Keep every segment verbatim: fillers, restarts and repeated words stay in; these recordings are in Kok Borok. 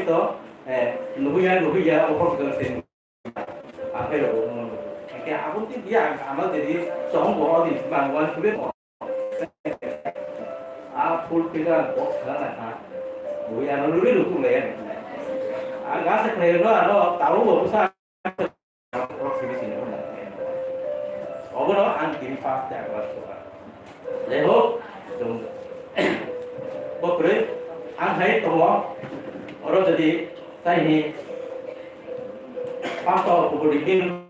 to, eh, nuhuya, nuhuya, okhor khe se. Akhai rok bo nuhuya. Ke abon ti dia, ama jadi song bo di bang wan kube mo. A full figure box na na ha. Bo ya no luri lu tu le. A ga se khlai no ano taru bo sa. Obono ang tini first time was so. Jai hok, jong. Bo kwrwi ang hai tongo. Oro jadi tai hi pastor kubur dikin.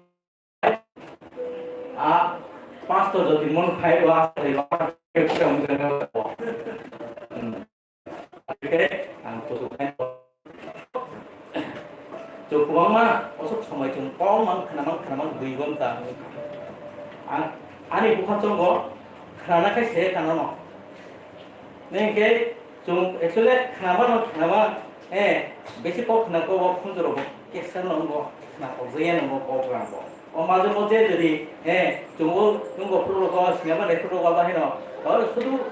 A pastor jodi mon khai wa sai wa. Ang kusuk khai. Chwng kwbangma osok somoi chwng kok mang khna mang khna mang dui ghonta. Ang ani bukha chongo khnana khai se khna no. Nengke chwng actually khna mano khna ma, eh, besi kok khna ko khunjoro bo kesa no bo khna ko jaya no bo kok rang bo. O maje moje jodi, eh, chungo, chungo phuru rogo, sinema de phuru rogo bahino. Tor sudu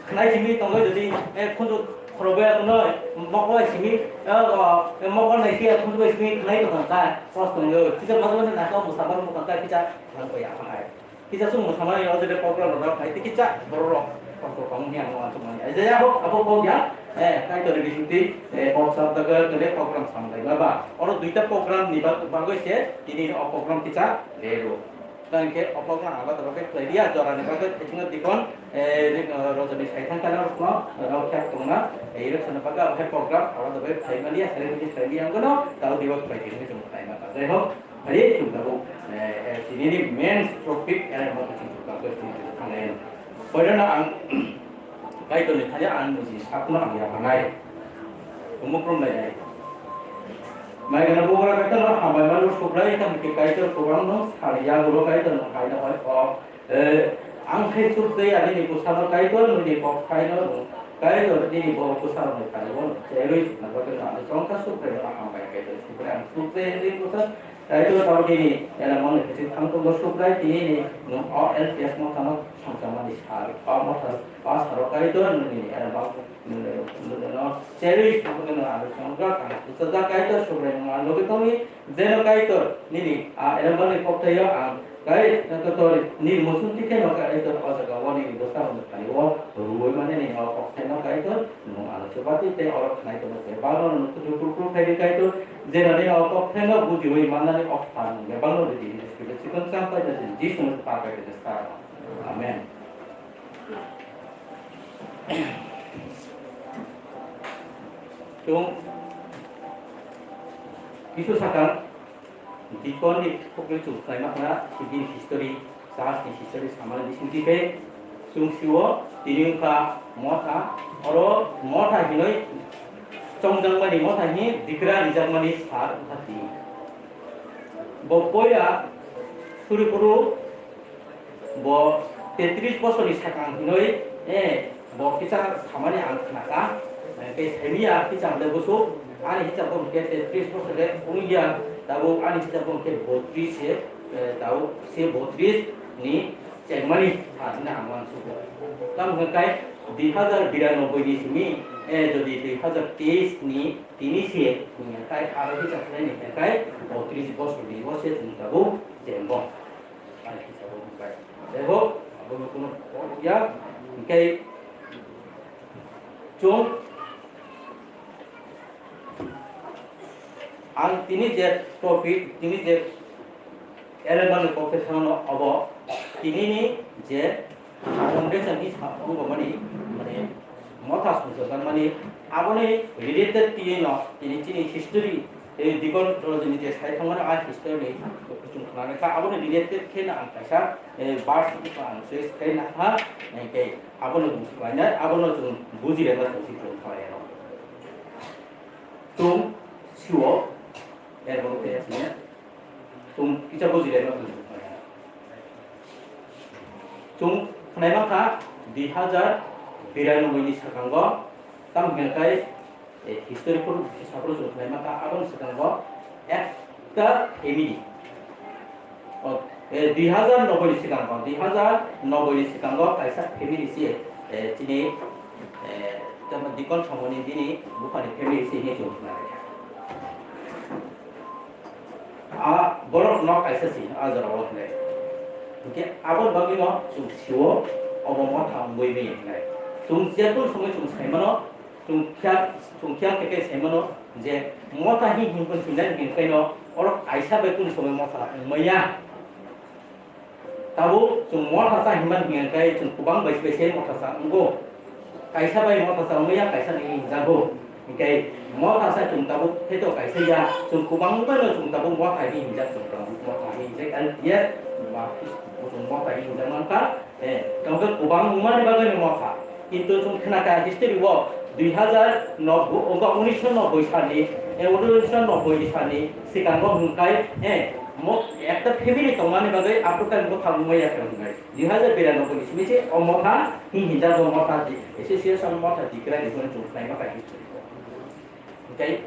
khnai simi tongo jodi, eh, khunju khorobe tongo, mokol simi, eh, o, eh, mokol nai siya khunju simi khnai tongo ta, pos tongo. Kisa maje moje nako musabar mo kanta kisa thang ko ya hai. Kisa sung musamani o jodi program rok hai, kisa borok rok. Kok kok kong ni ang wan sung mani. Jaya hok, abo kok ya. Eh, Kaitor ni bisingtwi, eh, kok sab daga kene program samlai ba. Oro duita program ni bag-, bagoi se, tini o program kisa rero. Dan ke o program aba toro ke play dia, jora ni bagoi, kecing dikon, eh, ri-, eh, rojo ni sai thang kana rok no, rok kyak tong na, eh, election baga, o hai program, aba toro ke play ma dia, sari ni play dia, ang kono, tau diwa play dia, ni jung play ma ta. Jai hok. Hari chwng tabuk, eh, eh, tini ni main topic, eh, mo chwng tabuk chwng tabuk thanglayan. Poilano ang Kaitor ni thani ang buji sakno ang ya hanai. Umuk rum lai nai. Mai gana bubra Kaitor no hambai malu sublai tam ki Kaitor kubang no sariya gulo Kaitor no hai da hoi ko. Eh, ang khe chukjaya nini bwsano Kaitor nini kok phaino, Kaitor nini borok bwsarokni phaino cherwi sukna bagwi ang chongkha subraino hambai Kaitor subraino ang chukjaya nini bwsa Kaitor tamo nini ela mani khe thang tongo subrai tini ni nwng o L P S mothano songchakmani sal o motha o salo Kaitor nini ela bang nini no cherwi sukna bagwi ang chongkha ang chukjak Kaitor subraino ang logi tongwi. Jeno Kaitor nini a elembani kokthaio ang kai Kaitor ni muchung tikhe no Kaitor o jaga o nini bwsa rok thani o ruwi mani ni o kokthaino Kaitor nwng ano chubati tei oro khnai tono tei bangno nwng kuchuk kuk kuk khai di Kaitor jeno nini o kokthaino bujiwi mannani o phan nwng bebak no ridi hini sibile chikon cham Kaitor Jisu ni pa Kaitor sa. Amen. Chwng kisu sakang dikon ni khukri chwng khlaima khna sibini history, church ni history samani bisingtwi khe chwng sio tini wngkha motha, oro motha hinwi chongjakmani motha hi dikra rijakmani sar wngkha tini. Bo poila suri phuru Bo tetris bosorni sakang hinoi, eh, bo kisa samani ang khnaka. Eh, tei saimia kisa hwle bwswk, ani hisab bo hwnkhe tetris bosor de wngya, tabuk ani hisab bo hwnkhe botris se, eh, tabuk se botris ni chengmani sa hwnwi ang uansukgo. Tamo hwnkhe kai dui hazar biranoboi ni simi, eh, jodi dui hazar teis ni tini se wngya kai aro hisab khlaini hwnkhe kai botris bosorni o se chwng tabuk chengbo. Jai hok, abo no kuno ya, hingke chwng ang tini je topic, tini je eleven ni kok se thangno abo tini ni je foundation ni sa abo mani, mane, motha songchajak mani, aboni related tini no, tini chini history, tei dikon rojini je sai thangmani a history ni kuchung khna kha, aboni related khe no ang kaisa, eh, verse ang choice khe na kha, eh, tei abono bung khlainai, abono chwng buji rema chwng si chwng khlai rw. Chwng siwo, er bo khe sini. Chwng kisa buji lai ma chwng. Chwng khnai ma kha dui hazar biranoboi ni swkango, tamo hwnkhai, eh, history phuru, history phuru chwng khnai ma kha, aboni swkango ekta family. O, eh, dui hazar noboi ni swkango, dui hazar noboi ni swkango kaisa family se, eh, chini, eh, tamo Dikon Somoni bini buphani family se hinwi chwng khnai. Borok nok kaisa si a jora o hinai. Hinkhe aboni bagwi no chwng sio obo motha wngwi maya hinai. Chwng jekunu somoi chwng sai mano, chwng khiyal, chwng khiyal khe khe sai mano je motha hi hinkhe hinai hinkhe no oro kaisa bai kunu somoi motha wngmaya. Tabuk chwng motha cha hinmani hinkhe chwng kwbang bai bai se motha cha wngo. Kaisa bai motha cha wngya, kaisa ni hinjago. Hinkhe motha cha chwng tabuk kheto kaisa ya, chwng kwbang bai no chwng tabuk motha hinwi hinjak, chwng tabuk motha hinwi hinjak, L T S ba chwng motha hinwi hinjak mankha. Eh, tongkhe kwbang wngmani bagwi no motha. Kintu chwng khnakha history o dui hazar nobboi, obo unisho nobboi salni, eh, unisho nobboi salni sikango hwnkhai, eh, mo-, ekta family tongmani bagwi aphuru khe motha wngmaya khe hwnkhai. Dui hazar biranoboi ni simi se o motha hi hinjago motha di, association motha declare ni hwnwi chwng khlaima kha history o. Hinkhe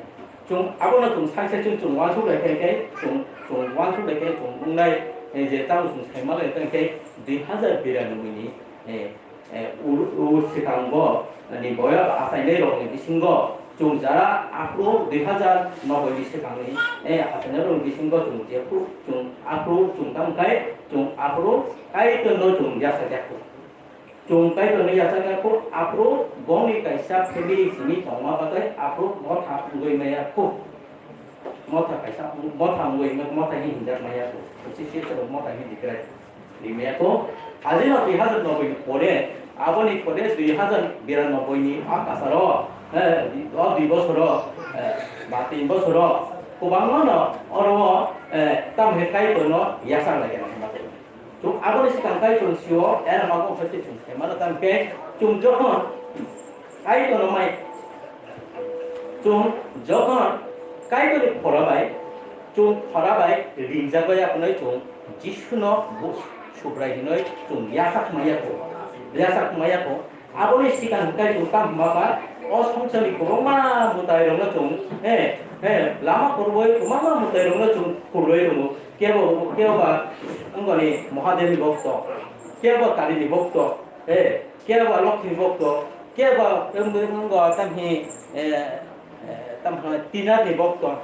chwng abono chwng sai sai chwng, chwng uansuk lai khe, khe chwng, chwng uansuk lai khe chwng wngnai, eh, je tamo chwng sai ma lai khe, khe dui hazar biranoboi ni, eh, eh, ur-, ur swkango ni boyar achainai rokni bisingo chwng jara aphuru dui hazar noboi ni swkangni, eh, achainai rokni bisingo chwng jephuru chwng aphuru chwng tamo khe chwng aphuru Kaitorno chwng yachak yakho. Chwng Kaitorno yachak yakho, aphuru bongni kaisa family simi tongma bagwi aphuru motha wngwi maya kho. Motha kaisa, motha wngwi, motha hi hinjak maya kho. Sisi sisi motha hi declare rimaya kho. Ajino dui hazar noboi ni pore, aboni pore dui hazar biranoboi ni a kasaro, eh, o dui bosoro, eh, ba tin bosoro, kwbangma no oro, eh, tamo khe Kaitorno yachak lai khe. Chwng aboni swkang Kaitorni sio, er mago hwnkhe chwng khe mano tamo khe chwng jokhon Kaitorno mai, chwng jokhon Kaitorni phola bai, chwng phola bai ringjak bai aphunai chwng Jisuno bo Subrai hinoi chwng yachak maya kho, yachak maya kho. Aboni swkang hwnkhe chwng tamo hwnba ba, o songsarni kwbangma mwtairokno chwng, he, he, lama kwrwui kwbangma mwtairokno chwng khuloi rwngo. Kebo, kebo ba wngoni Mohadevni bokto, kebo Kalini bokto, he, kebo Lokhini bokto, kebo wng-, wng-, wngbo tamhi, eh, eh, tamhi Tinarni bokto.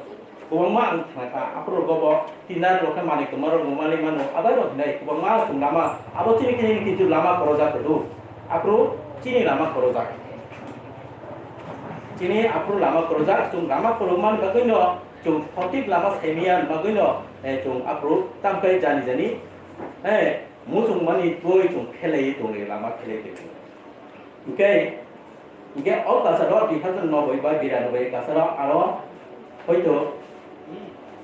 Kwbangma ang thangkha, aphuru rogo bo Tinar rok khe manwi kwma rok nungmani mano, abai rok hinai kwbangma chwng lama, abo chini kini kintu lama khorojak kwrwi, aphuru chini lama khorojak. Chini aphuru lama khorojak, chwng lama khorokmani bagwi no, chwng sothik lama saimaya bagwi no, eh, chwng aphuru tamkhai jani jani, eh, muchungmani twi chwng khelaiwi tongwi lama khelai tongwi. Hinkhe, hinkhe o kasaro dui hazar noboi ba biranoboi kasaro aro hoito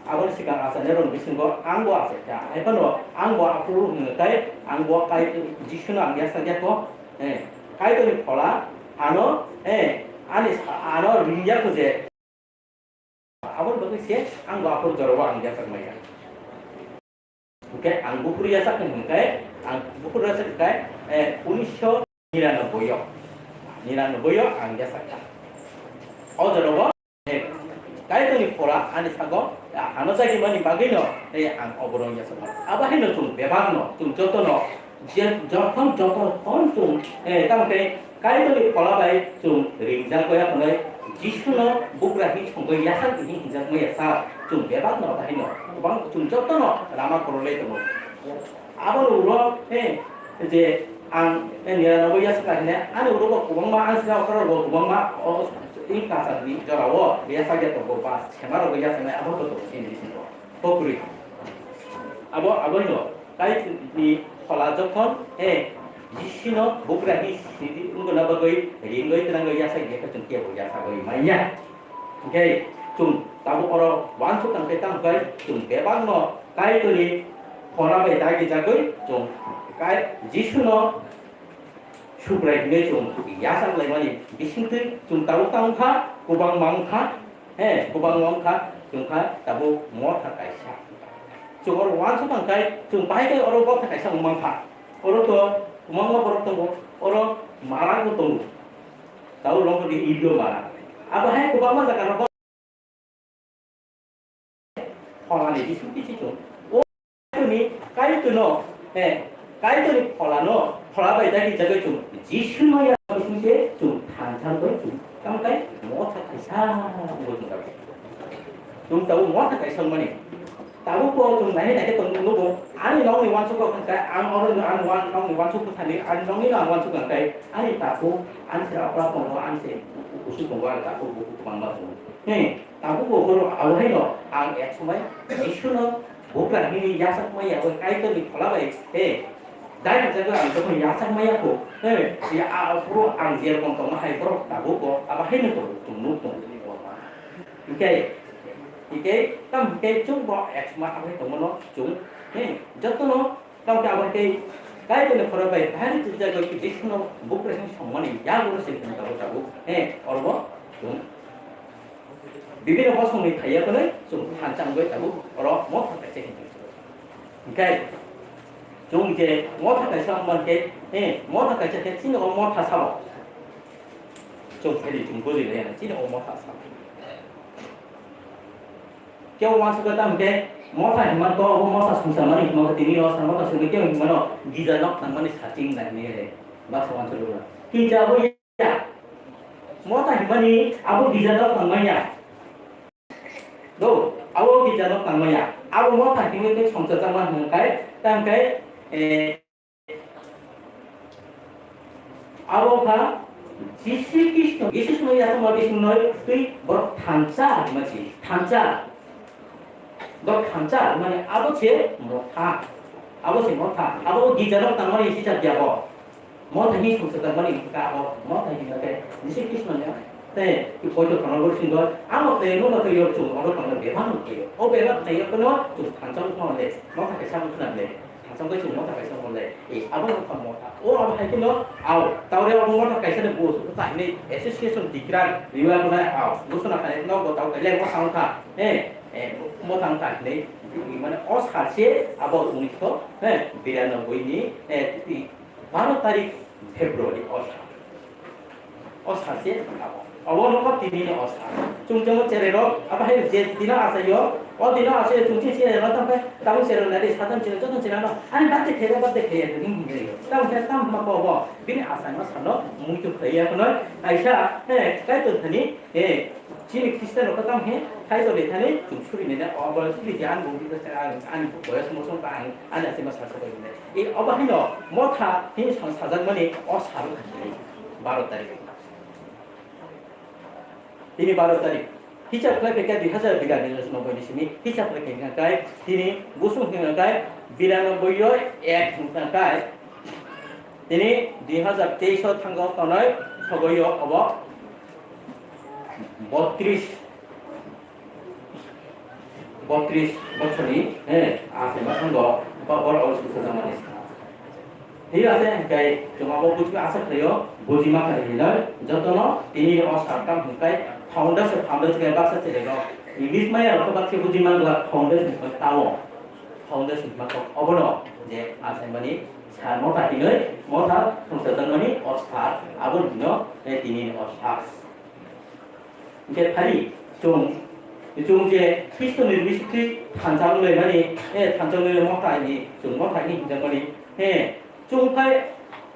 aboni swkang achainairokni bisingo ang bo achaikha. Haiphano ang bo aphuru hwnwi tei ang bo Kai-, Jisuno ang yachak yakho, eh, Kaitorni phola ano, eh, ani sa-, ano ring yakho je. Aboni bagwi se ang bo aphuru jorao ang yachak maya. Hwnkhe ang buphuru yachak hwnkhe, ang buphuru yachak hwnkhe, eh, unisho niranobboi o, niranobboi o ang yachak kha. O jorao, eh, Kaitorni phola ani sago, ah, ano chagimani bagwino, eh, ang oborok yachak kha. Abo haino chwng bebakno, chwng jotono, je jokhon joto hwn chwng, eh, tamo khe Kaitorni phola bai chwng ringjak bai aphunai Jisuno bugra hi songwi yachak di hinjak maya sa chwng bebak no bahai no kwbang chwng joto no lama kwrwlai tongo. Abo no uro, eh, je ang, eh, niranobboi yachak hine ani uro bo kwbangma ang sina okra bo kwbangma o in kasar ni jora o yachak ya tongo ba sema rok yachak nai abo to tongo in bisingo. Kokri. Abo, abo no, Kaitorni phola jokhon, eh, Jisuno bugra hi sidi wngna bagwi ringwi twnangwi yachak ya khe chwng kebo yachagwi manya. Hwnkhe chwng tabuk oro uansuk tang khe tamo khe chwng bebakno Kaitorni phola bai dagi jagwi chwng Kai-, Jisuno Subrai hinwi chwng yachak laimani bisingtwi chwng tabuk tamo kha, kwbangma wng kha, he, kwbangma wng kha, chwng kha tabuk motha kaisa. Chwng oro uansuk tang khai, chwng bahai khai oro motha kaisa wng man kha. Oro to kwbangma borok tongo, oro mara bo tongo. Tabuk rong ni indo mara. Abo hai kwbangma jaga rok pholani bising twi se chwng. O Kaitorni, Kaitorno, eh, Kaitorni pholano, phola bai dagi jagwi chwng Jisu maya bising se chwng thansa bai chwng. Tamo khe motha kaisa wngwi chwng jago. Chwng tabuk motha kaisa wngmani. Tabuk bo chwng nahai nahai tong nugo, ani nokni uansukgo hwnkhe ang oro no ang uan-, nokni uansuk bwthani, ani nokni no ang uansuk hwnkhe, ani tabuk ani sera okra tongo, ani se kusu tongo, ani tabuk buku kwbangma tongo. He, tabuk bo borok abo haino ang ek somoi Jisuno bugra hwnwi yachak maya bai Kaitorni phola bai, he, dai hwnjagwi ang jokhon yachak maya kho, he, ya, a, phuru ang je rokom tongma hai borok tabuk bo abo haino tongo, chwng nuk tongo. Hingke, hingke, tam hingke chwng bo ek sma aboni tongmano chwng, he, jotono, tam ke aboni tei, kai bini khoro bai, bahari twijak bai, Jisuno bukre hwn songmani, ya guru se hwn tabuk tabuk, he, orbo chwng. Bibino bosongni thaiya khwnwi chwng thansa wngwi tabuk, oro motha kaisa hwn. Hingke, chwng je motha kaisa wngmani khe, he, motha kaisa khe chini o motha sabo. Chwng phedi chwng bujui lai ya, chini o motha sabo. Kebo uansukha tamo khe motha hinma to, obo motha songsa mani hinma khe tini o sa motha songwi kebo hinmano gija nok tangmani saching nai hinwi re. Baksa uansukha. Kinsa abo ya. Motha hinmani abo gija nok tangmani ya. Do, abo gija nok tangmani ya. Abo motha hinwi khe songsa tangma hwnkai, tangkai, eh, Abo wngkha Jisu Khristo, Jisu Khristo ya tongma bising noi twi borok thansa hwnma si, thansa. Borok thansa hwnmani abo se motha. Abo se motha. Abo gija nok tangmani sisa dia bo. Motha ni songsa tangmani wngkha abo. Motha ni wngkha Jisu Khristo ni. Tei poito khoroknwi singwi, amo tei nukha tei yor chwng oro tongna bebak nukliyo. O bebak tei yor phano chwng thansa wngkha le, motha kaisa wngkha le, thansa wngkha chwng motha kaisa wngkha le. E, abo wngkha motha. O abo hai kheno, ao, taure abo motha kaisa ni buo chwng ta hinwi association declare riwa khna ao. Buso na khai nok bo tau kaile motha wngkha. E, e, motha wngkha hinwi, mane o sal se abo unisho, e, biranoboi ni, e, baro tarik February o sal. O sal se abo. Abo nokho tini ni o sal. Chwng chwng chererok, abo hai je dino achaio, o dino achaio chwng chini chererok tamo khe tabuk chererok nai de, sadan chererok, joto chererok no. Ani birthday khe, birthday khe, ni hwnwi. Tamo khe tamo ma ko bo. Bini achaima sano muitu khlai ya khno. Kaisa, he, Kaitor thani, he, Chini Khristian rok tamo he khai tole thani chwng suri nai na, o bo suri je ani bo bisa ani boyos mosong ta ang ani ase ma sa sa bai nai. E obo haino motha hin sang sajak mani o sal kha baro tarik. Tini baro tarik. Hisab khlai khe dui hazar biranoboi ni simi hisab khlai khe kai tini busung hwnka kai biranoboi yo ek hwnka kai tini dui hazar teis o thango tonoi sogoyo obo botris botris bochorni, he, ase ma thango, ba bor o susa jamani. Thik ase, hingkai chwng abo buchwi asa khlaio, buji ma kha hinwi jotono tini o sarkam hingkai founders, founders khe baksa chele no. English maya rok baksa buji ma gla founders hingkai tao. Founders hingma kok obono je ase mani sar motha hinwi motha thongsa jakmani o sar abo hino, he, tini o sar. Hingke phari chwng, chwng je Khristoni bisingtwi thansa wnglaimani, eh, thansa wnglaimani motha ni chwng motha ni hwnjakmani, eh, chwng khai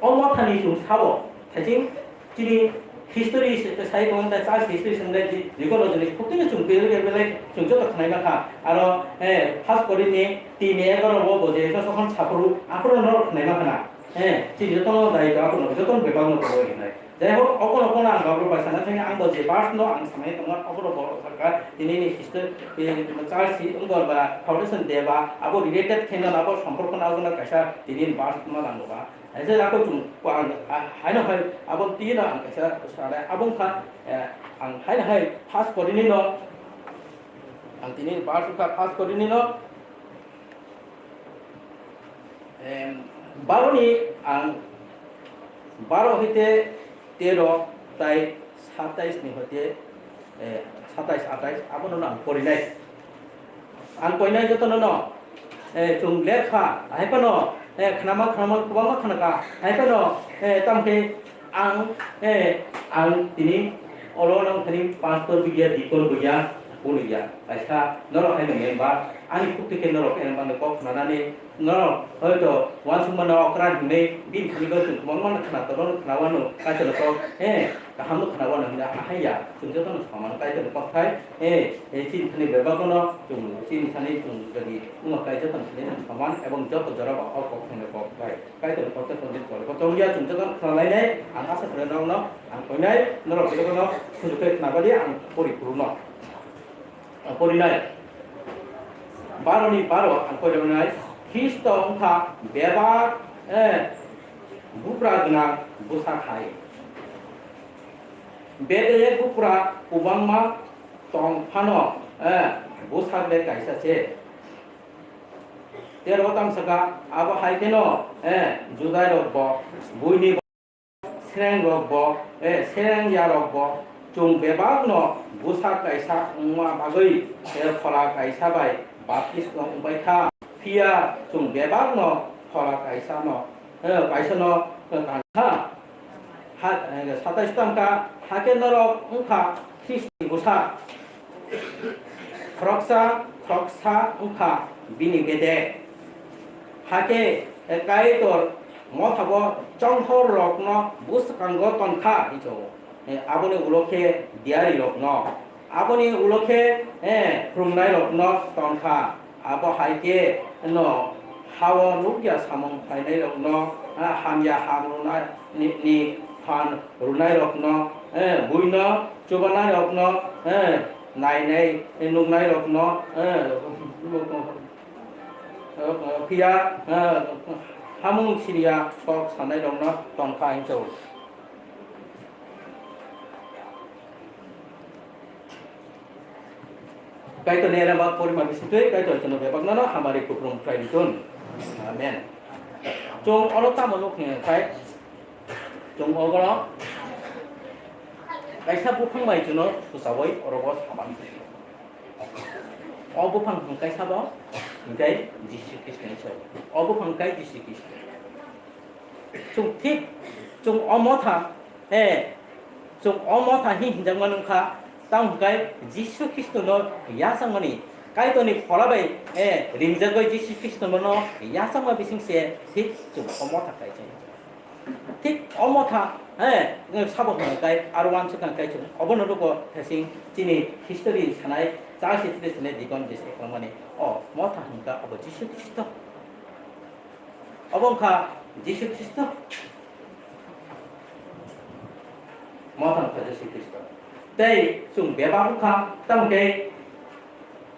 o mothani chwng sabo, thaiching chini history se-, sai tongmani tei church history se wngkhe di-, dikologically khuktwino chwng belai belai chwng joto khwnaima kha. Aro, eh, first Korinthni tin egarobo bo je sokhon saphuru, aphuru norok khwnaima khna. Eh, chini jotono dai to aphuru jotono bebak no tongwi hinai. Jai hok, obono bono ang Gabriel bai sana thangya, ang bo je verse no ang samani tongo, obono borok sakha, tini ni history, eh, church si, wngbo ba foundation de ba, abo related khe no, abo somporko no, abono kaisa tini ni verse ma nango ba. Hai se ako chung, ko ang, ah, haino hai, abo tini no ang kaisa sanai, abo wngkha, eh, ang haino hai first Korinthni no, ang tini ni verse wngkha first Korinthni no, Em, baroni ang baro hoite tero tai satais ni hoite, eh, satais atais abono ang porinai. Ang poinai jotono no, eh, chwng lekha, hai phano, eh, khnama khnama kwbangma khnaka, hai phano, eh, tamkhe ang, eh, ang tini olo nang thani pastor buya, deacon buya, Bulia, kaisa norok haino member, ani khukti khe norok khe mano kok khwnanani, norok hoito uansukmano okra hinwi bini thani bagwi chwng kwbangma khna tongmano khna wano, Kaitorni kok, eh, kahamno khna wano hinwi ahai ya, chwng jotono samano Kaitorni kok thai, eh, eh, chini thani bebak bono chwng, chini thani chwng jodi wngma kai jotono thani chwng saman ebong joto jora ba o kok thangni kok bai. Kaitor kotor kotor kotor ya chwng joto khwlainai, ang asa khlai norokno, ang koinai norok jotono sujuk khe khna badi ang pori phuru no. Ang porinai. Baro ni baro ang porinai. Khristo wngkha bebak, eh, bupra gwnang bwsa khai. Bede bupra kwbangma tong phano, eh, bwsa de kaisa se. Tero tang saka, abo hai kheno, eh, Judai rok bo, buini bo, sereng rok bo, eh, sereng ya rok bo, chwng bebak no bwsa kaisa wngma bagwi, eh, phola kaisa bai baptismo wngbai kha. Phiya chwng bebak no phola kaisa no, eh, kaisa no, eh, kankha. Ha, eh, satais tangka, hakhe norok wngkha Khristoni bwsa. Khoroksa, khoroksa wngkha bini bede. Hakhe, eh, Kaitor mothabo chonghor rokno bwskango tonkha, hicho. Eh, aboni ulo khe diari rokno. Aboni ulo khe, eh, phrwngnairokno tongkha. Abo hai khe no ha-o nukya samung khlainairokno, ah, hamya ham rwnani, ni phan rwnairokno, eh, buino chubanairokno, eh, nainai, eh, nuknairokno, eh, phiya, eh, hamung siriya kok sanairokno tongkha hinwi sao. Kaitor ni era bak porima bisingtwi Kaitor chwngno bebakno no hamari kupulung khlai ritun. Amen. Chwng oro tamo nuk hwnkhe, chwng oro kaisa buphang bai chwngno swchawi oro bo saman. O buphang hwnkhe sabo hwnkhe Jisu Khristo ni sabo. O buphang hwnkhe Jisu Khristo. Chwng thik, chwng o motha, eh, chwng o motha hi hinjakma nungkha, tamo hwnkhe Jisu Khristono yachakmani, Kaitorni phola bai, eh, ringjagwi Jisu Khristono yachakma bising se thik chwng o motha kaisa. Thik o motha, eh, sabo hwnkhe aro uansukha khe chwng obono nugo thesing chini history sanai, church history sanai dikon jesa kwmani o motha hwnkha obo Jisu Khristo. Obo wngkha Jisu Khristo. Mothang kha Jisu Khristo. Tei chwng bebak wngkha, tamo khe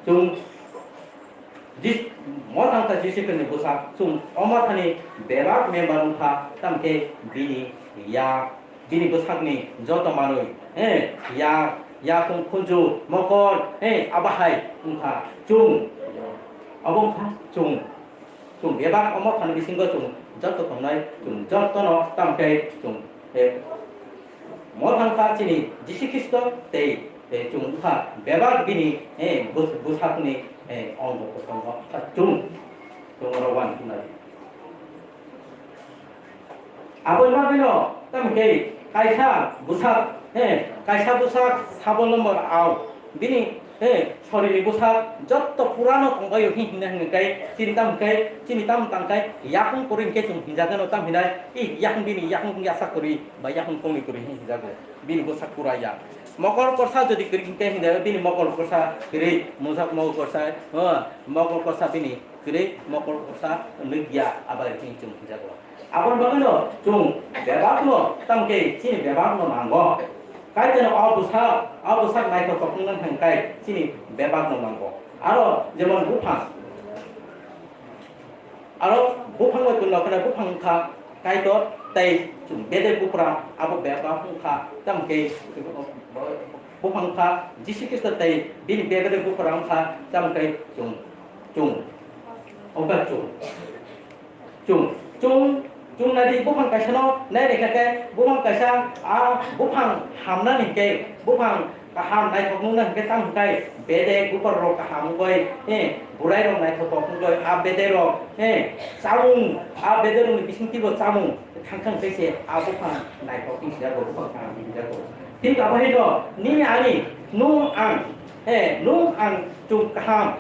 chwng Jis-, mothang kha Jisu Khristo ni bwsak, chwng o mothani bebak member wngkha, tamo khe bini ya bini bwsakni joto manwi, eh, ya, yakung khunju, mokol, eh, abo hai wngkha chwng. Abo wngkha chwng. Chwng bebak omo thani bisingo chwng joto tongnai, chwng jotono tamo khe chwng, eh, mothang kha chini Jisu Khristo tei, tei chwng wngkha bebak bini, eh, bws-, bwsakni, eh, ongo kotorno kha chwng. Chwng oro uansuknai. Aboni bagwino tamo khe kaisa bwsak, he, kaisa bwsak sabo lombor au. Bini, he, sorini bwsak jotto purano tongbaio hi hinna hwnwi kai, chini tamo khe, chini tamo tang khe, yakung kwrwi hwnkhe chwng hinjagano tamo hinai, i yakung bini yakung yasa kwrwi ba yakung tongwi kwrwi hi hinjago. Bini bwsak pura ya. Mokol korsa jodi kwrwi hwnkhe hinjagano bini mokol korsa kwrwi, mujak mokol korsa, ha, mokol korsa bini kwrwi mokol kosa nukya abai hwnwi chwng hijago. Aboni bagwino chwng bebakno tamo khe chini bebakno nango. Kaitorni o bwsak, o bwsak naithotok wngna hwnkhai chini bebakno nango. Aro jemon buphang, aro buphang bai kunno kheno buphang wngkha Kaitor tei chwng bedek buphra abo bebak wngkha tamo khe buphang wngkha Jisu Khristo tei bini bedek buphra wngkha tamo khe chwng. Chwng. Oka chwng. Chwng. Chwng. Chwng nadi buphang kaisa no nai rekha khe buphang kaisa a buphang hamnani hwnkhe buphang kaham naithok nungna hwnkhe tamo hwnkhe bedek buphang rok kaham wngwi, eh, burai rok naithotok wngwi a bedek rok, eh, chamung a bedek rokni bisingtwi bo chamung thang thang khe se a buphang naithok wngwi sijago buphang kaham wngwi sijago. Thik abo hai no nini ani nung ang He, nung ang chwng kaham.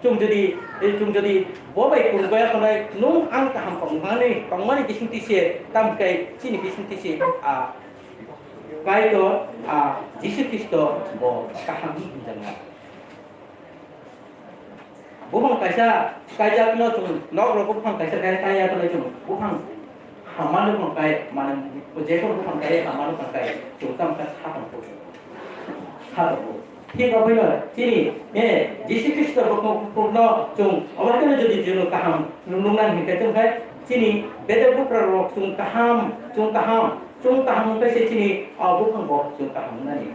Chwng jodi, eh, chwng jodi bo bai kwrwngya hwnwi nung ang kaham tongmani, tongmani bisingtwi se, tamo khe chini bisingtwi se, ah, Kaitor, ah, Jisu Khristo bo kaham hinwi hwnjaknai. Buphang kaisa kaijakno chwng nok rogo buphang kaisa kai, kaiya hwnwi chwng buphang hamano buphang kai, mane jekon buphang kai, hamano buphang kai, chwng tamo khe kha tongkho. Kha tongkho. Thik oboino chini, eh, Jisu Khristo buphang, buphangno chwng obo haino jodi chwngno kaham nungnang hinkhe chwng khai chini bedek buphang rok chwng kaham, chwng kaham, chwng kaham wngkhe se chini o buphang bo chwng kaham wngnani.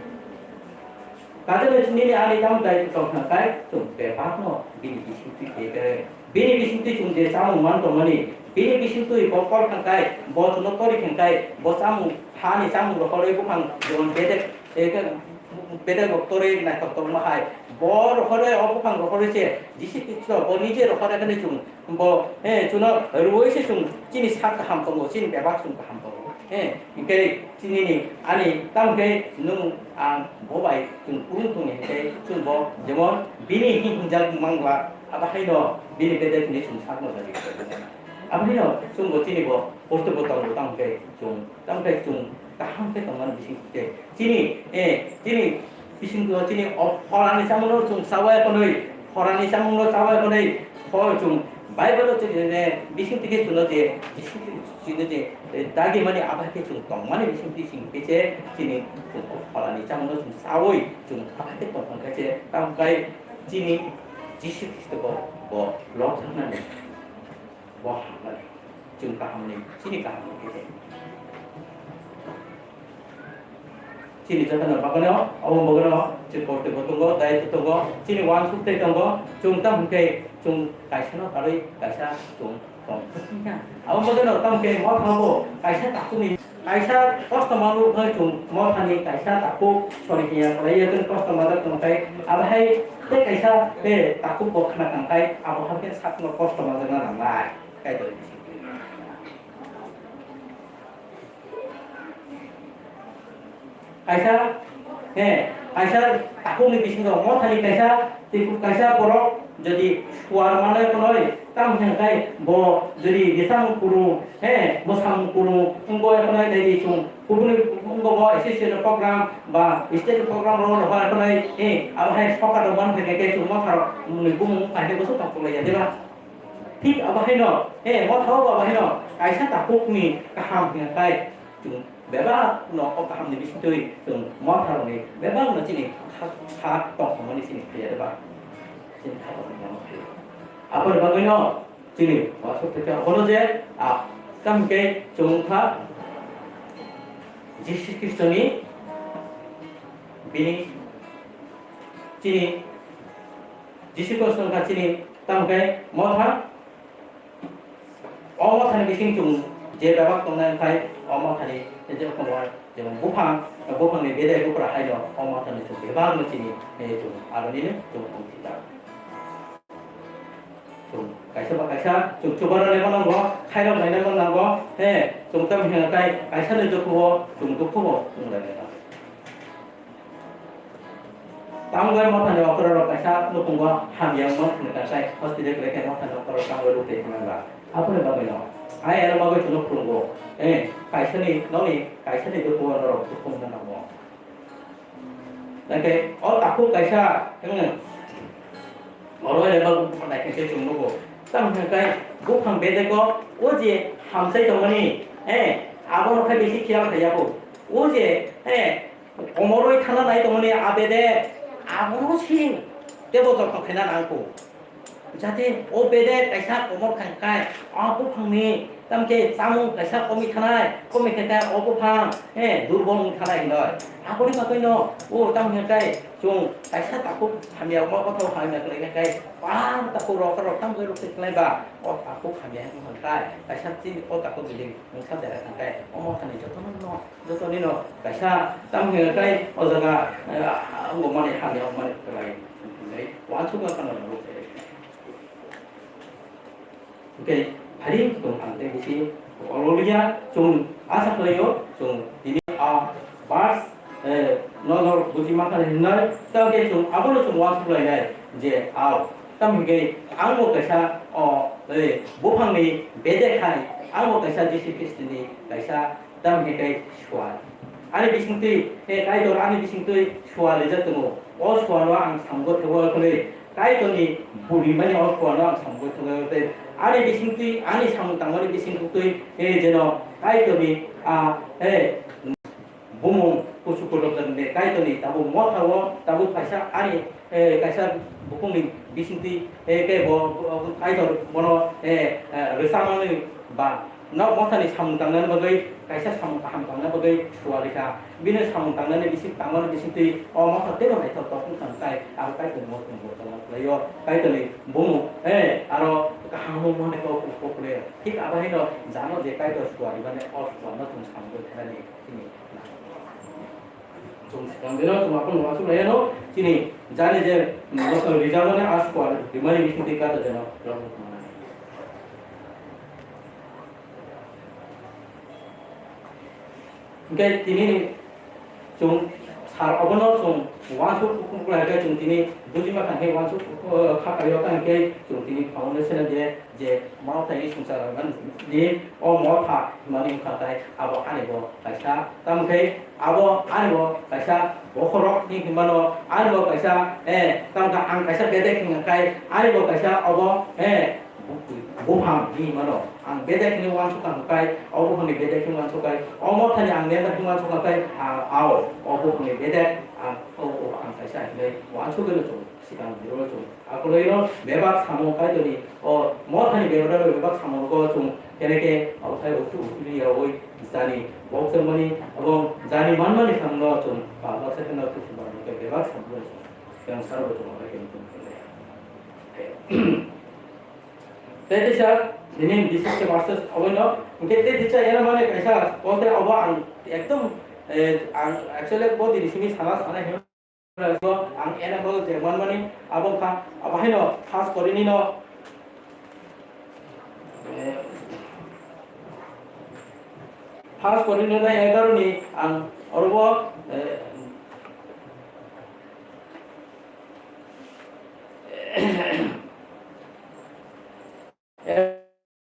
Kaisa nini ani tamo dai tong thang kai, chwng bebak no bini bisingtwi khe khe. Bini bisingtwi chwng je chamung man tongmani, bini bisingtwi bo kol thang kai, bo chwngno tori thang kai, bo chamung, hani chamung rohorwi buphang jemon bedek, eh, bedek rok torwi naithok tongma hai. Bo rohorwi o buphang rohorwi se, Jisu Khristo bo nije rohorwi khe chwng Bo, eh, chwngno rwui se chwng chini sak kaham tongo, chini bebak chwng kaham tongo. Eh, hinkhe chinini ani tamo khe nwng ang bo bai chwng kurung tongni hinkhe chwng bo jemon bini hi hinjak mangla, abo haino bini bedek hinwi chwng sakno jagwi. Abo haino chwng bo chini bo posto bo tongo, tamo khe chwng, tamo khe chwng kaham khe tongmani bising khe chini, eh, chini bisingo chini o phorani chamungno chwng chawi hwnwi, phorani chamungno chawi hwnwi, phor chwng Bible-o chwng, eh, bising twi khe chwngno je, bising twi chwngno je, eh, dagi mani abo hai khe chwng tongmani bising twi chwng khe se chini chwng o phorani chamungno chwng chawi chwng abo hai khe tong kha khe se tamo khe chini Jisu Khristo bo, bo lobjaknani. Bo hambai. Chwng kahamni, chini kahamni khe. Chini jotono bagwino, obo bagwino, chwng korte bo tongo, dai to tongo, chini wansuk tei tongo, chwng tamo hwnkhe chwng kaisano karwi kaisa chwng tong. Abo bagwino tamo khe motha bo kaisa takhukni, kaisa kosto manwi chwng mothani kaisa takhuk sori hiya kwlaiya chwng kosto manjak tongkhe, abo hai tei kaisa tei takhuk bo khna tongkhe, abo hai khe sakno kosto manjakna nangnai. Kaitor bising. Kaisa, he, kaisa takhukni bisingo mothani kaisa, tei kaisa borok jodi suar manai phonoi, tamo hwnkhai bo jodi nisam kunu, he, bwsam kunu, wngbo phonoi naidi chwng, kubuni wngbo bo association program ba state program rok rohor phonoi, he, abo hai sokat rok man phai khe chwng motharok ni bumung phai khe bwswk tongthok lai ya, diba? Thik abo haino, eh, motha o abo haino, kaisa takhukni kaham hwnkhai, chwng bebak no o kaham ni bisingtwi chwng motha rokni bebak no chini kha, kha tongthokmani chini phaiya de ba, chini kha tongthokmani phaiya. Aboni bagwi no chini wasuk thekya abono je, ah, tamo khe chwng wngkha Jisu Khristoni bini chini Jisu Khristo wngkha chini tamo khe motha. O mothani bising chwng je bebak tongnai khai o mothani je khobor jemon buphang, buphangni bedai buphra haino o mothani chwng bebak no chini, eh, chwng aroni no chwng tong thita. Chwng kaisa ba kaisa chwng chubaranai ma nango, khairok nainai ma nango, he, chwng tamo hwnkhai kaisa ni dukhubo chwng dukhubo chwng lai nango. Tamo bai mothani okra rok kaisa nukhungo hamya wngma phunukha sai hospital kwlai khe mothani okra rok tamo bai ruk tei phunukha. Aboni bagwi no ai ero bagwi chwngno phunukgo. Eh, kaisani noni kaisani dukhu o norok dukhu wngna nango. Hwnkhe o takhuk kaisa wng oro eba naikhe se chwng nugo. Tamo hwnkhai buphang bedeko o je hamsai tongmani, eh, abono khai bisi khiyal khaiya bo. O je, eh, Komorwi thana nai tongmani a bede abono sing tebo jotno khaina nangkho. Jate o bede kaisa komor khai khai a buphangni tamkhe chamung kaisa komi thanai, komi khai khai o buphang, eh, durbol wng thanai hinoi. Aboni bagwino o tamkhe kai chwng kaisa takhuk hamya, omo kothok hamya khlai khai kai par takhuk rok rok tamkhe rok khlai ba o takhuk hamya wng khai kaisa chini o takhuk bili mungsa dera khai kai omo thani jotono no Joto nino kaisa tamo hwnwi kai o jaga, eh, wngmani hamya wngmani kwlai hinwi uansukma kheno rwrwk se. Hwnkhe phari tong ang tei bisi ololia chwng asa khlaio chwng tini a verse, eh, no, no, Buji mankha hinwi, tamo khe chwng abono chwng uansuk lainai je, ao, tamo hinkhe ang bo kaisa o, eh, buphangni bedek hai, ang bo kaisa Jisu Khristoni kaisa, tamo hinkhe sual. Ani bisingtwi, eh, Kaitor ani bisingtwi sual rijak tongo. O sualo ang samung thangwi Kaitorni buri mani o sualo ang samung thangwi tei ani bisingtwi, ani samung tangmani bisingtwi, eh, jeno Kaitorni, ah, eh, bumung kuchuk kuchuk ni Kaitorni tabuk motha o tabuk kaisa ani, eh, kaisa bukungni bisingtwi, eh, kebo, bo, Kaitor bono, eh, eh, rwchapmani ba nok mothani samung tangnani bagwi kaisa samung kaham tangna bagwi sualikha. Bini samung tangnani bising tangmani bisingtwi o motha teibo naithok tok wngkha hwnkhe abo Kaitorni motha bo tongma khlaio. Kaitorni bumung, eh, aro kaham wngmani kok kok khlaio. Thik abo haino jano je Kaitor sualimani o sualno chwng samung thanani. Chini. Chwng swkang dino chwng aphano uansuk laiyano chini jani je, mm, bwswk rijak mani a squad rimani bisingtwi kata jeno. Hwnkhe tini chwng sar obono chwng uansuk kuphung khlai khe chwng tini bujima kha khe uansuk, uh, kha khaio kha hwnkhe chwng tini foundation je je motha ni swngchar ni o motha hwnmani wngkha tai abo ani bo kaisa. Tamo khe abo ani bo kaisa bokhorok ni hwnmano, ani bo kaisa, eh, tamo khe ang kaisa bedek hwnka khai ani bo kaisa obo, eh, buphang ni hwnmano. Ang bedek hwnwi uansukha hwnka khai o buphangni bedek hwnwi uansuk khai o mothani ang member hwnwi uansukha khai, ah, ao o buphangni bedek ang o, o ang kaisa hwnwi uansugwi no chwng. Sikang biro chwng akoloi no bebak samung Kaitorni o mothani bebak bebak samung rogo chwng kene ke othai utu utu ya oi jani bokchangmani abo jani manmani samung no chwng pal baksa khe no tusu barno ke bebak samung no chwng sikang saro bo chwng othai khe chwng kene. Tei teisa nini bisis ke masters oboino hwnkhe tei teisa ena mane kaisa kote obo ang ekdom, eh, ang actually bo dini simi sana sana hino. Ang ena bagwi je manmani abo wngkha, abo haino first Korinthni no, eh, first Korinthni no egaroni ang orobo, eh,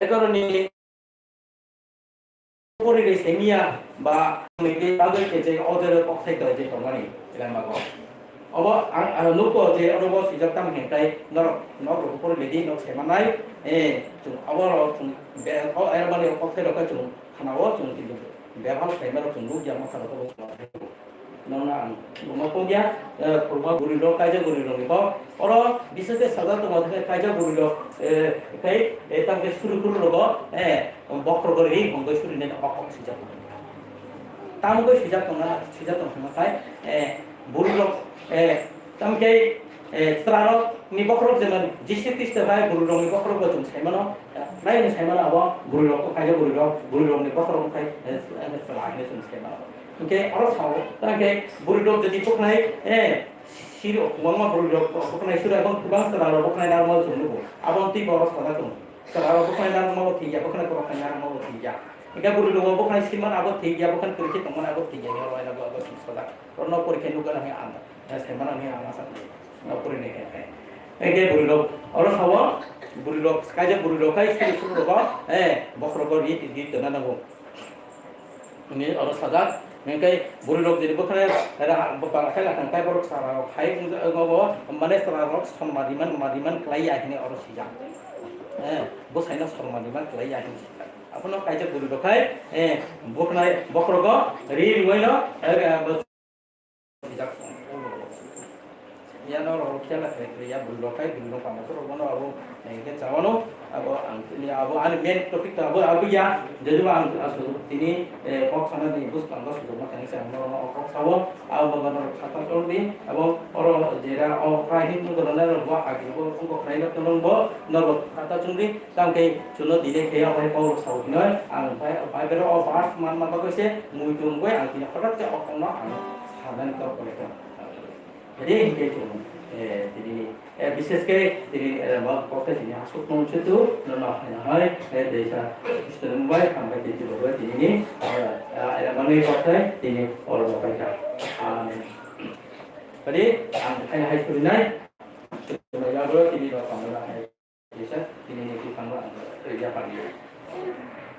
egaroni Pori rwi semiya ba mui tei bagwi khe je o jora kok sai tong je tongmani lama go. Obo ang, ang nuko je oro bo swijak tamo hwn tai norok nok rok pori redi nok semanai, eh, chwng abo rok chwng be, o, er mani kok sai rok khe chwng khana o chwng kintu bebak sai ma rok chwng nuk ya ma sa rok. Nono ang buma pogya, eh, khulma buri rok, kaijak buri rok ni bo. Oro bises khe sajak tongo, khe kaijak buri rok, eh, khai, eh, tamo khe suri kuru rogo, eh, bokhorok ri hongoi suri nai o kok swijak. Tamo khe swijak tongna, swijak tong thangma khai, eh, buri rok, eh, tamo khe, eh, chwra rok ni bokhorok jemon Jisu Khristo hai buri rok ni bokhorok bo chwng sai mano, eh, nai ni sai mano abo buri rok, kaijak buri rok, buri rok ni bokhorok khai, eh, chwla hinwi chwng sai mano. Hwnkhe oro sao, tamo khe bwrwi rok jodi bwkhnai, eh, siro, kwbangma bwrwi rok bwkhnai siro, ebong kwbang chwla rok bwkhnai narwkma chwng nugo. Abo twi bo oro sajak tongo. Chwla rok bwkhnai narwkma bo thikya, bwkhnai kwrwknai narwkma bo thikya. Hwnkhe bwrwi rok bwkhnai siman abo thikya, bwkhnai kwrwi khe tongmani abo thikya, oro abo, abo chwng sajak. Oro no porikhe nukgana hwnwi ang, eh, saimano hwnwi ang asa khlai. No porinai khe, eh. Hwnkhe bwrwi rok oro sao, bwrwi rok, kaijak bwrwi rok khai suri suri rok, eh, bokhorok ri, ri tongna nango. Hwnwi oro sajak, hwnkhe bwrwi rok jodi bwkhanai ra-, bwkha khe lakhang khe borok chwla rok hai wngja-, wngjago, mane chwla rok sor ma riman, ma riman klai ya hinwi oro sijak. Eh, bwsaino sor ma riman klai ya hinwi sijak. Abono kaijak bwrwi rok khai, eh, bwkhanai bokhorogo ri rwino, eh, Iyano rok khiya na khe ya bwrwi rok khai bwrwi rok panda borok bono abo, eh, khe chawano abo ang tini abo ani main topic to abo abo ya, jodi ba ang aswk tini, eh, kok sana ni bwskango swrwngma thangwi se ang norok no kok sao abo bagwi norok khata chwng di abo oro jera o khai hin wngkha na rok bo agi bo wngkha khlai no norok bo norok khata chwng di. Tamo khe chwngno delay khe obo hai kok rok sao hinoi ang bai, bai bero o verse manma bagwi se muitu wngwi ang tini hothat khe o kokno ang sanani kok khe kha. Re hinkhe chwng, eh, tini, eh, bishes khe tini, eh, ma kok khe tini aswk nung se tu, nono hai hai, eh, deisa Kristo ni bai hambai tini bo tini ni, eh, eh, manwi kok khe tini oro bo paikha. Amen. Tadi ang hai hai surinai. Surinai lagu tini rok pangla hai. Bisa tini ni tini pangla ang ya pangla.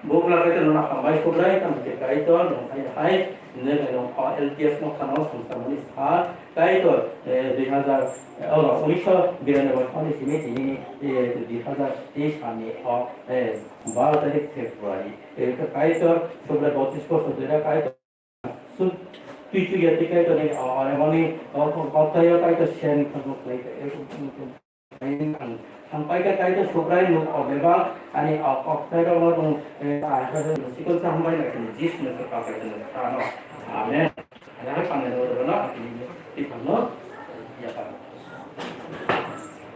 Bukla kaitor no hambai Subrai tamo khe kaitor no hai hai ne no L T S no khano sumsamani sa kaitor dui hazar oro unisho biranoboi sani simi tini dui hazar teis sani o baro tarik February kaitor Subrai botis bosor dera kaitor Sut twi twi ya twi kaitor ni o aremoni o koktai o kaitor sen khajok lai ang hampai ka kaitor Subrai nuk o bebak ani o koktai ro no rung sikon sa hambai na kini jis no ka kaitor no sa no. Amen. Ani hai pangni no ro no ani twi pang no ya pang.